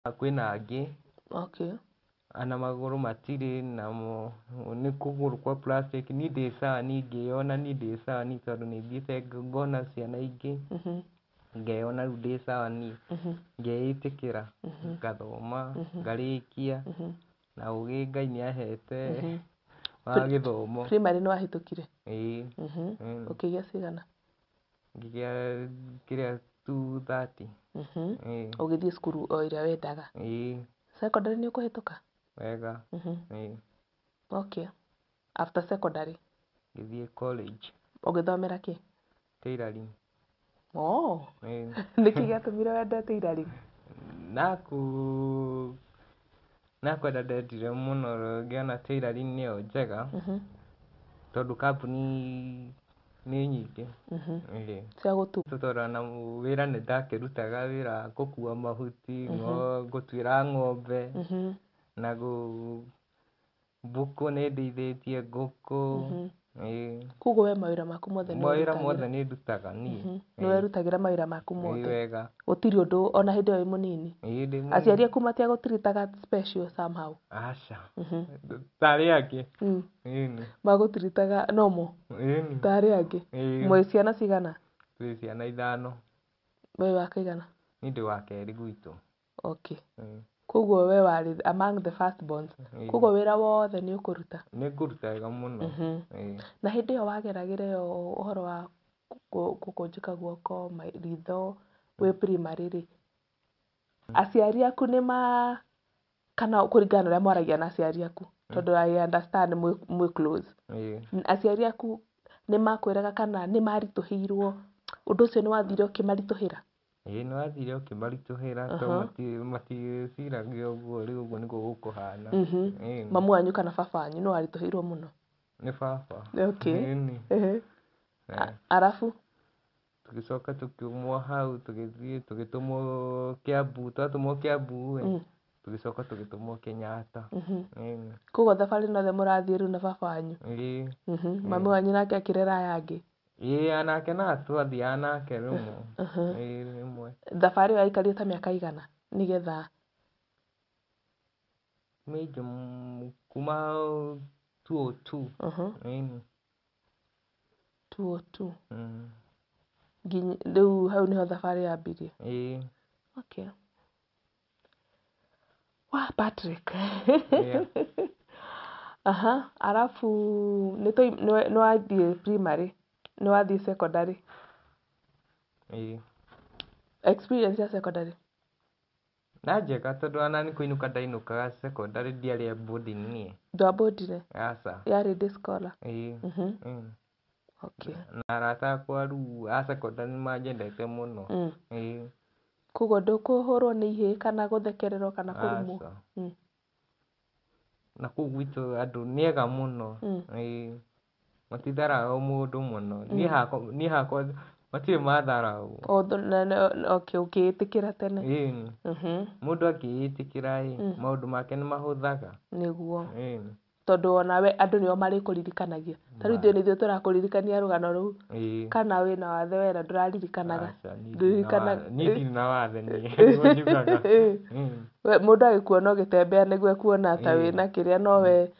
Kwĩna angĩ ana magũrũ matirĩ namo nĩ kũgũrũ kwa plastic. Niĩ ndĩ sawa, niĩ ngĩyona niĩ ndĩ sawa niĩ tondũ nĩ thiĩte ngona ciana ingĩ, ngeyona rĩu ndĩ sawa niĩ, ngeĩtĩkĩra, ngathoma, ngarĩkia na ũgĩ Ngai nĩ ahete wa gĩthomo. Primary nĩ wahĩtũkire? Ĩĩ. Ũkĩgĩa cigana? Ngĩgĩa kĩrĩa 230. Ĩĩ. Ũgĩthiĩ cukuru o ĩrĩa wendaga? Ĩĩ. Secondary nĩ ũkũhĩtũka? Wega. Ĩĩ. Okay. After secondary? Ngĩthiĩ college. Ũgĩthomera kĩ? Tailoring. Oh. Ĩĩ. Nĩkĩ gĩatũmire wende tailoring? Naku nakwenda ndendire mũno, ngĩona tailoring nĩyo njega tondũ kambuni nĩ nyingĩ. Ĩĩ. Cia gũtuma. Tondũ ona wĩra nĩ ndakĩrutaga wĩra wa gũkua mahuti, gũtuĩra ng'ombe na mbũkũ nĩ ndĩithĩtie ngũkũ. Ĩĩ. Koguo we mawĩra maku mothe nĩ Mawĩra ũrutagĩra? Mothe nĩ ndutaga niĩ. Nĩ werutagĩra mawĩra maku mothe? Ĩĩ, wega. Gũtirĩ ũndũ ona hĩndĩ ĩyo wĩ mũnini? Ĩĩ, ndĩ mũnini. Aciari aku matiagũtiritaga special somehow? Aca. Ta arĩa angĩ. Ĩni. Magũtiritaga normal? Ĩni. Ta arĩa angĩ? Ĩĩ. Mwĩ ciana cigana? Twĩ ciana 5. We wa kaigana? Niĩ ndĩ wa kerĩ gwitũ. Okay. Ĩĩ. Koguo we warĩ among the first borns. Ĩĩ. Koguo wĩra wothe nĩ ũkũruta? Nĩ ngũruta wega mũno. Ĩĩ. Na hĩndĩ ĩyo wageragĩra ĩyo ũhoro wa gũkũnjĩka guoko, ritho wĩ primary rĩ, aciari aku nĩ ma kana kũringana na ũrĩa mwaragia na aciari aku, tondũ I understand mwĩ close. Ĩĩ. Aciari aku nĩ makwĩraga kana nĩ maritũhĩirwo, ũndũ ũcio nĩ wathire ũkĩmaritũhĩra? Ĩĩ, nĩ wathire ũkĩmaritũhĩra tondũ maticiragia ũguo rĩu ũguo nĩguo gũkũhana. Ĩĩ. Mamu wanyu kana baba wanyu nĩ waritũhĩirwo mũno? Nĩ baba. Okay. Ĩni. Ehe. Arabu? Tũgĩcoka tũkiumwo hau, tũgĩthiĩ tũgĩtũmwo Kiambu, twatũmwo Kiambu ĩ, tũgĩcoka tũgĩtũmwo Kenyatta. Ĩni. Koguo thabarĩ nothe mũrathiĩ rĩu na baba wanyu? Ĩĩ. Mami wanyu nake akĩrera aya angĩ? Ĩĩ, anake na twathiaga nake rĩmwe. Ĩĩ, rĩmwe. Thabarĩ ĩyo yaikarire ta mĩaka igana nĩgetha? Mĩingĩ, kuma 202. Ĩni. 202. Nginya rĩu hau nĩho thabarĩ yambirie? Ĩĩ. Okay. Wa Patrick. Yeah. Aha, arabu nĩ nĩ wathiĩ primary, nĩ wathiĩ secondary? Ĩĩ. Experience ya secondary? Na njega tondũ ona nĩ kũinũka ndainũkaga secondary, ndiarĩ boarding niĩ. Ndwabondire? Aca. Yarĩ day scholar? Ĩĩ. Okay. Na arata akwa rĩu a secondary nĩ manjendete mũno. Ĩĩ. Koguo ndũkũhũrwo nĩ ihĩĩ kana gũthekererwo kana kũrumwo? Aca. Na kũu gwitũ andũ nĩ ega mũno. Ĩĩ. Matitharaũ mũndũ mũno. Niĩ hakwa matirĩ matharaũ. Okay, ũkĩĩtĩkĩra tene? Ĩĩ. Mũndũ akĩĩtĩkĩra ĩ, maũndũ make nĩ mahũthaga. Nĩguo. Ĩĩ. Tondũ onawe andũ nĩo marĩkũririkanagia. Ta rĩu ithuĩ nĩ ithuĩ tũrakũririkania rũgano rũu. Ĩĩ. Kana wĩna wathe we na ndũraririkanaga? Aca, niĩ Ndũririkanaga. niĩ ndirĩ na wathe niĩ, nĩguo njugaga. We mũndũ agĩkuona ũgĩtembea nĩguo ekuona ta wĩna kĩrĩa, no we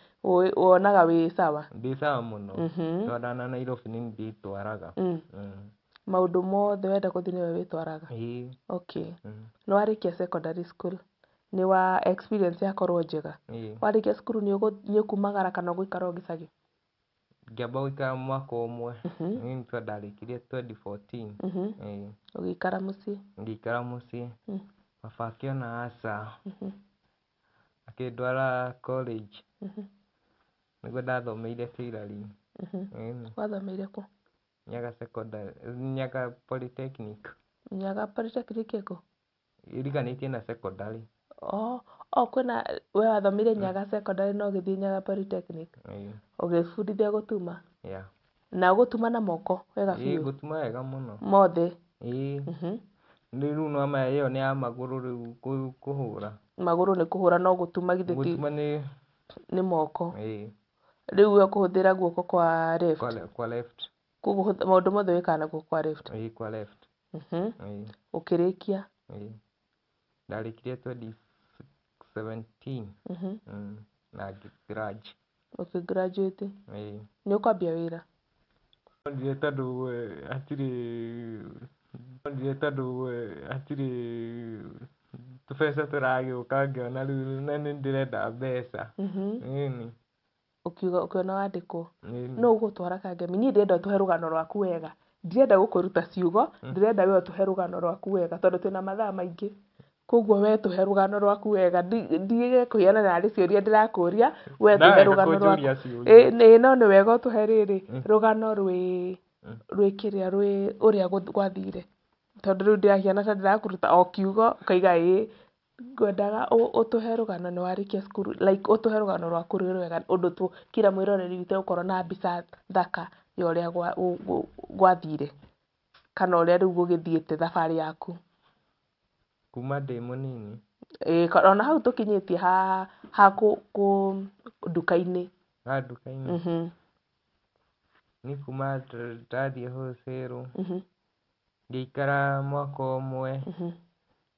wonaga wĩ sawa? Ndĩ sawa mũno. Tondũ ona Nairobi nĩ ndĩtwaraga. Maũndũ mothe wenda gũthiĩ nĩwe wĩtwaraga? Ĩĩ. Okay. Nĩ warĩkia secondary school, nĩ wa experience yakorwo njega? Ĩĩ. Warĩkia cukuru nĩ ũkumagara kana ũgũikara o gĩcagi? Ngĩamba gũikara mwaka ũmwe. Niĩ nĩ ndarĩkirie 2014. Ĩĩ. Ũgĩikara mũciĩ? Ngĩikara mũciĩ. Baba akĩona aca. Akĩndwara college. Nĩguo ndathomeire tailoring. Ĩni. Wathomeire kũ? Nyaga Secondary, Nyaga Polytechnic. Nyaga Polytechnic ĩkũ? Iriganĩtie na secondary. Oh, oh, kwĩna we wathomeire Nyaga Secondary na ũgĩthiĩ Nyaga Polytechnic? Ĩĩ. Ũgĩbundithio gũtuma? Yeah. Na gũtuma na moko wega Ĩĩ, biũ? Gũtuma wega mũno. Mothe? Ĩĩ. Rĩu no ma ĩyo nĩ ya magũrũ rĩu kũhũra. Magũrũ nĩ kũhũra, no gũtuma githĩ ti Gũtuma nĩ nĩ moko. Ĩĩ. Rĩu we ũkũhũthĩra guoko kwa left? Kwa left. Koguo maũndũ mothe wĩkaga na guoko kwa left? Ĩĩ, kwa left. Ĩĩ. Ũkĩrĩkia? Ĩĩ. Ndarĩkirie 17. Na ngĩ-graduate. Ũkĩ-graduate. Ĩĩ. Nĩ ũkwambia wĩra? Ndonire tondũ hatirĩ, ndonire tondũ hatirĩ tũbeca tũragĩũka, ngĩona rĩu na nĩ ndĩrenda mbeca. Ĩni. Ũkiuga ũkĩona wandĩkwo. Ĩni. No ũgũtwara Kangemi? Niĩ ndĩrenda ũtũhe rũgano rwaku wega. Ndirenda gũkũruta ciugo, ndĩrenda we ũtũhe rũgano rwaku wega tondũ twĩna mathaa maingĩ. Koguo we tũhe rũgano rwaku wega, ndige kũhiana narĩ ciũria ndĩrakũria, we Na tũhe wega rũgano rwaku. kũnjũria ciũria. Ĩ no nĩ wega ũtũhe rĩrĩ rũgano rwĩ rwĩ kĩrĩa, rwĩ ũrĩa gwathire. Tondũ rĩu ndĩrahiana ta ndĩrakũruta o kiugo ũkaiga ĩĩ. Ngwendaga ũtũhe rũgano nĩ warĩkia cukuru, like ũtũhe rũgano rwaku rwĩ rwega ũndũ tu kila mwĩroreri witũ egũkorwo na mbica thaka ya ũrĩa gwathire kana ũrĩa rĩu gũgĩthiĩte thabarĩ yaku. Kuma ndĩ mũnini. Ĩĩ, ona hau tũkinyĩtie ha ha kũ kũ nduka-inĩ. Ha nduka-inĩ. Niĩ kuma ndathiĩ wholesale, ngĩikara mwaka ũmwe,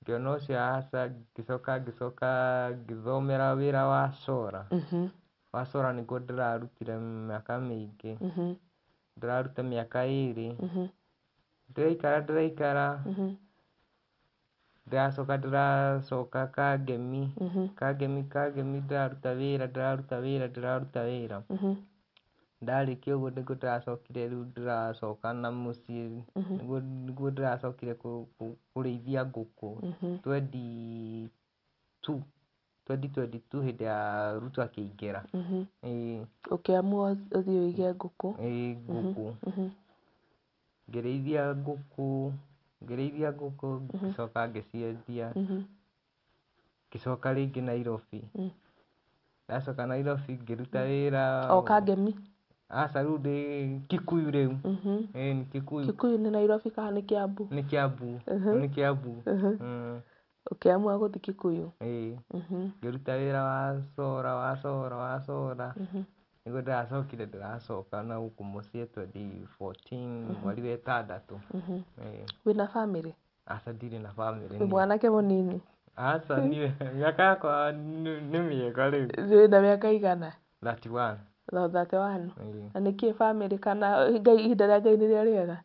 ngĩona ũcio aca, ngĩcoka ngĩthomera wĩra wa cora. Wa cora nĩguo ndĩrarutire mĩaka mĩingĩ. Ndĩraruta mĩaka 2. Ndĩraikara ndĩracoka Kangemi. Kangemi ndĩraruta wĩra. Ndarĩkia ũguo nĩguo ndĩracokire rĩu ndĩracoka na mũciĩ, nĩguo ndĩracokire kũrĩithia ngũkũ 22 2022 hĩndĩ ya Ruto akĩingĩra. Ĩĩ. Ũkĩamua ũthiĩ ũige ngũkũ. Ĩĩ, ngũkũ. Ngĩrĩithia ngũkũ, ngĩcoka ngĩciendia. Ngĩcoka rĩngĩ Nairobi. Ndacoka Nairobi ngĩruta wĩra. O Kangemi? Aca, rĩu ndĩ Kikuyu rĩu. Ĩĩ, nĩ Kikuyu. Kikuyu nĩ Nairobi kana nĩ Kiambu? Nĩ Kiambu. Nĩ Kiambu. Ũkĩamua gũthiĩ Kikuyu? Ĩĩ. Ngĩruta wĩra wa cora. Nĩguo ndĩracokire ndĩracoka na gũkũ mũciĩ 2014 mweri wa 6. Wĩna bamĩrĩ? Aca, ndirĩ na bamĩrĩ. Wĩ mwanake mũnini? Aca, niĩ mĩaka yakwa nĩ mĩega rĩu. Wĩna mĩaka igana? 31. No 31. Ĩĩ. Na nĩkĩ bamĩrĩ kana Ngai, ihinda rĩa Ngai nĩrĩo rĩega?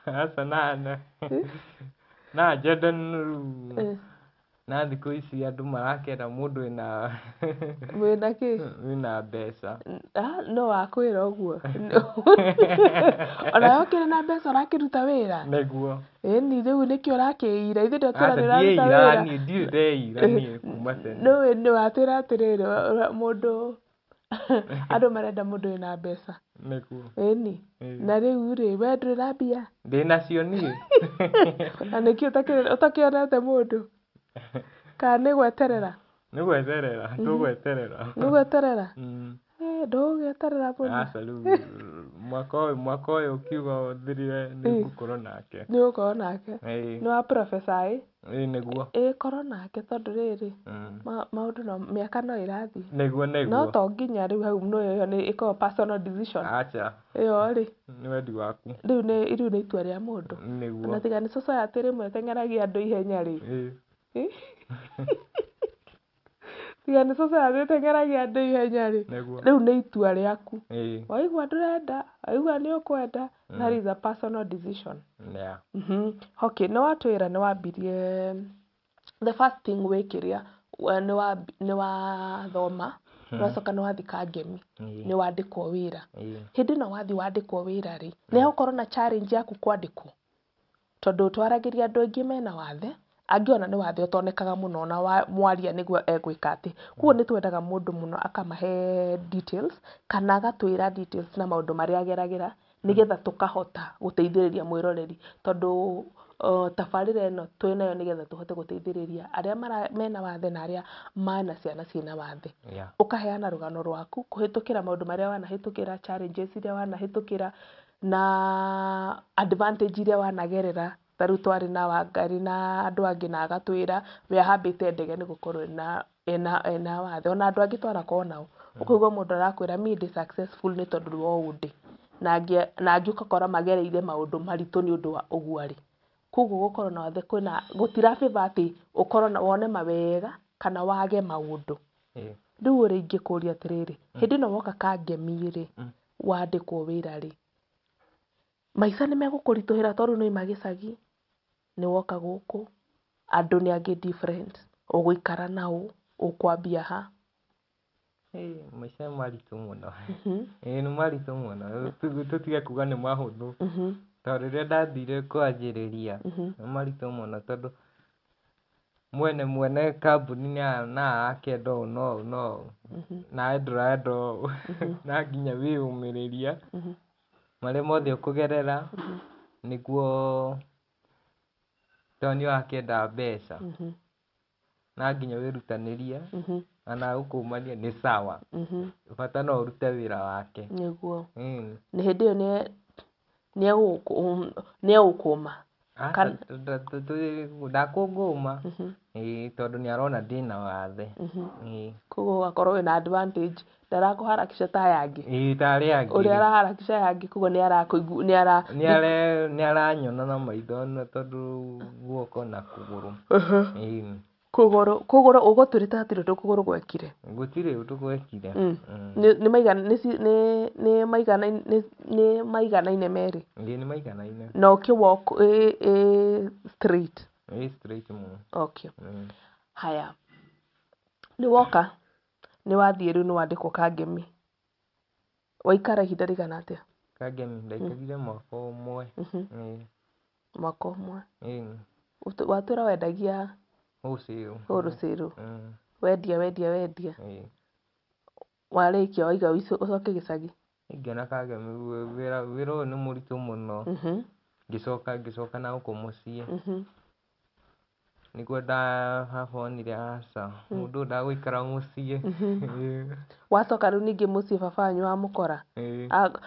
Aca, na njende rĩu. Na thikũ ici andũ marakĩenda mũndũ wĩna wĩna kĩ? Wĩna mbeca. No wakwĩra ũguo. Ona we ũkĩrĩ na mbeca ũrakĩruta wĩra? Nĩguo. Ĩni rĩu nĩkĩo ũrakĩira, ithuĩ ndwatwĩra Aca, nĩ ũraruta wĩra. Niĩ ndirĩ ndeira niĩ kuma tene. Nĩũĩ nĩ watwĩra atĩrĩrĩ, mũndũ andũ marenda mũndũ wĩna mbeca. Nĩguo. Ĩni. Na rĩu rĩ, we ndũrĩ na mbia? Ndĩnacio niĩ. Na nĩkĩ ũtakĩonete mũndũ? Kana nĩ gweterera? Nĩ gweterera, tũgweterera. Nĩ gweterera? Ndũgũgĩeterera mũno. Aca, rĩu mwaka ũyũ ũkiuga ũthirire nĩ ngũkorwo nake. Nĩ ũgũkorwo nake? Ĩĩ. Nĩ wa professor ĩ? Ĩĩ, nĩguo. Ĩĩ, korwo nake tondũ rĩrĩ, maũndũ no mĩaka no ĩrathiĩ. Nĩguo, nĩguo. No to nginya rĩu hau no ĩyo nĩ ĩkoragwo personal decision. Aca. Ĩyo rĩ. Nĩ wendi waku. Rĩu nĩ itua rĩa mũndũ. Nĩguo. Ona tiga nĩ society rĩmwe ĩteng'eragia andũ ihenya rĩ. Ĩĩ. Tiga nĩ society ĩteng'eragia andũ ihenya rĩ. Nĩguo. Rĩu nĩ itua rĩaku. Ĩĩ. Waigua ndũrenda, waigua nĩ ũkwenda, that is a personal decision. Yeah. Okay, nĩ watwĩra nĩ wambirie the first thing wĩkĩrĩa nĩ wathoma, ũracoka nĩ wathiĩ Kangemi, nĩ wandĩkwo wĩra. Hĩndĩ ĩno wathiĩ wandĩkwo wĩra rĩ, nĩ hagũkorwo na challenge yaku kwandĩkwo? Tondũ twaragĩria andũ aingĩ mena wathe, angĩ ona nĩ wathe ũtonekaga mũno ona mwaria nĩguo egwĩka atĩ. Koguo nĩ twendaga mũndũ mũno akamahe details kana agatwĩra details na maũndũ marĩa ageragĩra nĩgetha tũkahota gũteithĩrĩria mwĩroreri. Tondũ tabarĩra ĩno twĩnayo nĩgetha tũhote gũteithĩrĩria arĩa mena wathe na arĩa mana ciana ciĩna wathe. Ũkaheana rũgano rwaku kũhĩtũkĩra maũndũ marĩa wanahĩtũkĩra, challenges iria wanahĩtũkĩra na advantage iria wanagerera. Ta rĩu twarĩ na Wangari na andũ angĩ na agatwĩra we ahambĩte ndege nĩ gũkorwo ena wathe. Ona andũ angĩ twanakorwo nao. Ũkaigua mũndũ arakwĩra niĩ ndĩ successful nĩ tondũ wa ũũ ndĩ. Na angĩ ũgakora magereire maũndũ maritũ nĩ ũndũ wa ũguo arĩ. Koguo gũkorwo na wathe kwĩna gũtira favor atĩ ũkorwo na wone mawega Kana wage maũndũ. Rĩu rĩ ingĩkũria atĩrĩrĩ, hĩndĩ ĩno woka Kangemi rĩ, wandĩkwo wĩra rĩ, maica nĩ megũkũritũhĩra tondũ nĩ wauma gĩcagi, nĩ woka gũkũ, andũ nĩ angĩ different, ũgũikara naũ, ũkwambia ha? Maica nĩ maritũ mũno. Ĩĩ nĩ maritũ mũno, tũtige kuga nĩ mahũthũ. Tondũ rĩrĩa ndathire kwanjĩrĩria, nĩ maritũ mũno tondũ mwene kambuni no arakĩenda ũũ na ũũ na ũũ, nawe ndũrenda ũũ. No nginya wĩyũmĩrĩrie marĩa mothe ũkũgerera nĩguo tondũ nĩ ũrakĩenda mbeca. No nginya wĩrutanĩrie ona agũkũmania nĩ sawa, bata no ũrute wĩra wake. Nĩguo. Nĩ hĩndĩ ĩyo nĩ egũkũma? Aca, ndakũngũma, ĩĩ tondũ nĩ arona ndĩna wathe. Ĩĩ. Koguo ũgakorwo wĩna advantage, ndarakũharakisha ta aya angĩ. Ĩĩ ta arĩa angĩ. Ũrĩa araharakisha aya angĩ koguo nĩ arakũigua, nĩ ara Nĩ aranyona na maitho na tondũ guoko na kũgũrũ. Ĩĩ. Kũgũrũ, kũgũrũ ũgũtwĩrĩte hatirĩ ũndũ kũgũrũ gwekire. Gũtirĩ ũndũ gwekire. Nĩ maigana, nĩ nĩ maigana, nĩ maiganaine merĩ? Ĩĩ nĩ maiganaine. Na ũkĩ walk ĩ straight? Ĩ straight mũno. Okay. Haya, nĩ woka, nĩ wathiĩ rĩu nĩ wandĩkwo Kangemi. Waikara ihinda rĩigana atĩa? Kangemi ndaikarire mwaka ũmwe. Ĩĩ. Mwaka ũmwe. Ĩĩ. Watwĩra wendagia wholesale. Wholesale. Wendia wendia wendia. Ĩĩ. Warĩkia waiga ũcoke gĩcagi? Ngĩona Kangemi wĩra ũyũ nĩ mũritũ mũno. Ngĩcoka na gũkũ mũciĩ. Nĩguo baba onire aca, mũndũ ũyũ ndagũikara mũciĩ. Wacoka rĩu ningĩ mũciĩ baba wanyu wamũkora?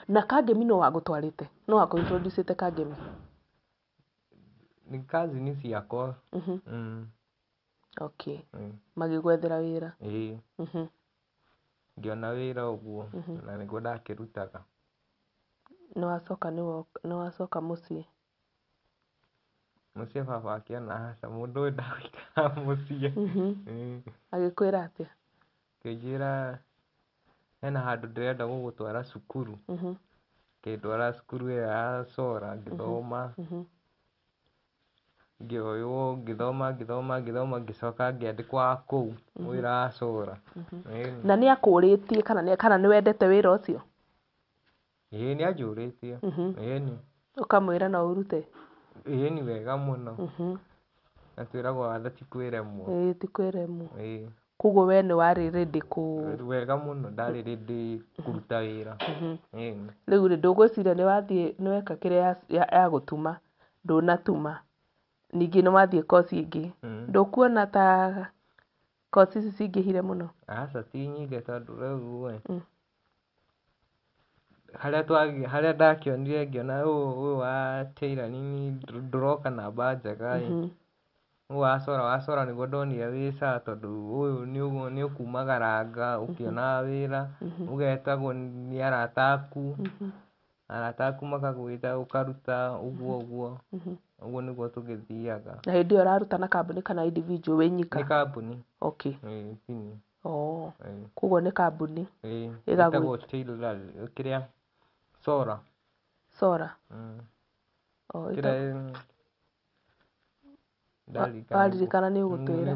Na Kangemi nũ wagũtwarĩte? Nũ wakũ introduce ĩte Kangemi? Nĩ cousin ciakwa. Okay. Magĩgwethera wĩra? Ĩĩ. Ngĩona wĩra ũguo na nĩguo ndakĩrutaga. Nĩ wacoka mũciĩ? Mũciĩ baba akĩona aca mũndũ ũyũ ndagũikara mũciĩ. Agĩkwĩra atĩa? Akĩnjĩra hena handũ ndĩrenda gũgũtwara cukuru. Akĩndwara cukuru ĩyo ya Sora ngĩthoma. Ngĩoywo ngĩthoma ngĩthoma ngĩthoma ngĩcoka ngĩandĩkwo kũu wĩra wa Sora. Na nĩ akũrĩtie kana nĩ wendete wĩra ũcio? Ĩĩ nĩ anjũrĩtie. Ĩni. Ũkamwĩra no ũrute? Ĩĩ ni wega mũno. Na twĩragwo wathe ti kwĩremwo. Ĩĩ ti kwĩremwo. Ĩĩ. Koguo we nĩ warĩ ready kũ Wega mũno ndarĩ ready kũruta wĩra. Ĩĩ. Rĩu rĩ, ndũgwĩciria nĩ wathiĩ nĩ weka kĩrĩa ya gũtuma, ndũnatuma. Ningĩ nĩ wathiĩ koci ĩngĩ. Ndũkuona ta koci ici cingĩhire mũno? Aca ti nyingĩ tondũ rĩu ĩ, harĩa ndakĩonire ngĩona ũyũ wa tailoring ndũroka namba njega ĩ. Ũyũ wa Sora wa Sora nĩguo ndonire wĩ sawa tondũ ũyũ nĩ ũkumagaranga ũkĩonaga wĩra, ũgetagwo nĩ arata aku, arata aku makagwĩta ũkaruta ũguo ũguo. Ũguo nĩguo tũgĩthiaga. Na hĩndĩ ĩyo ũraruta na kambuni kana individual wĩ nyika? Nĩ kambuni. Okay. Ĩĩ ti niĩ. Oh. Ĩĩ. Koguo nĩ kambuni. Ĩĩ. Ĩtagwo tailor kĩrĩa Sora. Sora. Oh, Kĩrĩa waririkana nĩ ũgũtwĩra.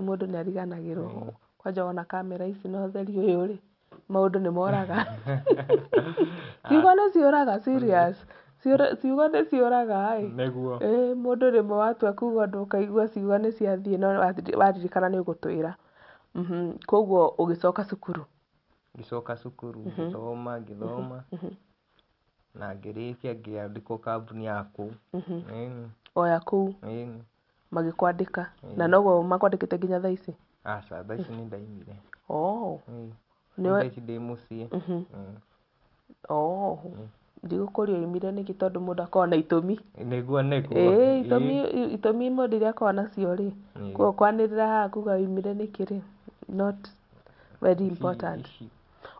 Mũndũ nĩ ariganagĩrwo. Kwanja wona kamera ici na ũtheri ũyũ rĩ, maũndũ nĩ moraga. Ciugo nĩ ciũraga serious. Ciugo nĩ ciũraga ĩ. Nĩguo. Ĩ mũndũ rĩmwe watua kuga ũndũ ũkaigua ciugo nĩ ciathiĩ no waririkana nĩ ũgũtwĩra. Koguo ũgĩcoka cukuru? Ngĩcoka cukuru ngĩthoma ngĩthoma na ngĩrĩkia ngĩandĩkwo kambuni ya kũu. O ya kũu? Ĩĩ. Magĩkwandĩka? Na noguo makwandĩkĩte nginya thaa ici? Aca, thaa ici nĩ ndaimire. Oh. Thaa ici ndĩ mũciĩ. Oh. Ndigũkũria ũimire nĩkĩ tondũ mũndũ akoragwo na itũmi. Nĩguo nĩguo. Ĩĩ itũmi mũndũ iria akoragwo nacio rĩ, koguo kwanĩrĩra haha kuga ũimire nĩkĩ rĩ, not very important.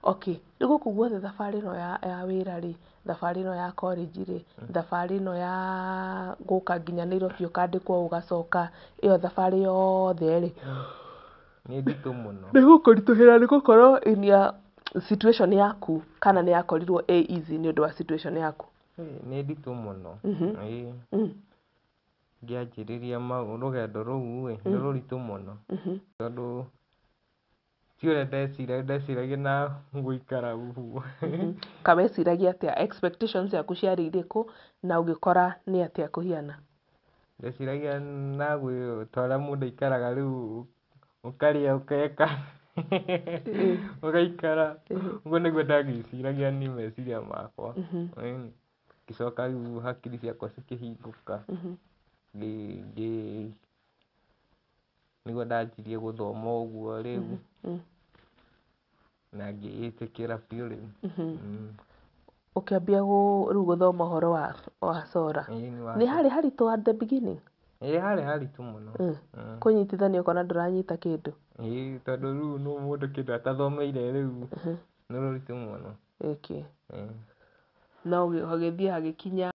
Okay, rĩu gũkũ guothe thabarĩ ĩno ya wĩra rĩ, thabarĩ ĩno ya college rĩ, thabarĩ ĩno ya gũka nginya Nairobi ũkandĩkwo ũgacoka, ĩyo thabarĩ yothe rĩ, Nĩ nditũ mũno. Nĩ gũkũritũhĩra nĩ gũkorwo in your situation yaku kana nĩ yakorirwo ĩ easy nĩ ũndũ wa situation yaku? Nĩ nditũ mũno. Ĩĩ. Ngĩanjĩrĩria rũgendo rũu ĩ, nĩ rũritũ mũno. Tondũ ti ũrĩa ndeciragia, ndeciragia na gũikara ũguo. Ka weciragia atĩa? Expectations ciaku ciarĩ irĩkũ na ũgĩkora nĩ atĩa kũhiana? Ndeciragia na ta ũrĩa mũndũ aikaraga rĩu, ũkarĩa ũgeka, ũgaikara. Ũguo nĩguo ndagĩciragia niĩ meciria makwa. Ngĩcoka rĩu hakiri ciakwa cikĩhingũka. Nĩguo ndanjirie gũthoma ũguo rĩu na ngĩĩtĩkĩra biũ rĩu. Ũkĩambia rĩu gũthoma ũhoro wa cora. Ĩĩ. Nĩ harĩ haritũ at the beginning? Ĩĩ, harĩ haritũ mũno. Kũnyitithania ũkona ndũranyita kĩndũ. Ĩĩ, tondũ rĩu nĩ mũndũ kĩndũ atathomeire rĩu nĩ rũritũ mũno. Okay. No hagĩthiĩ hagĩkinya.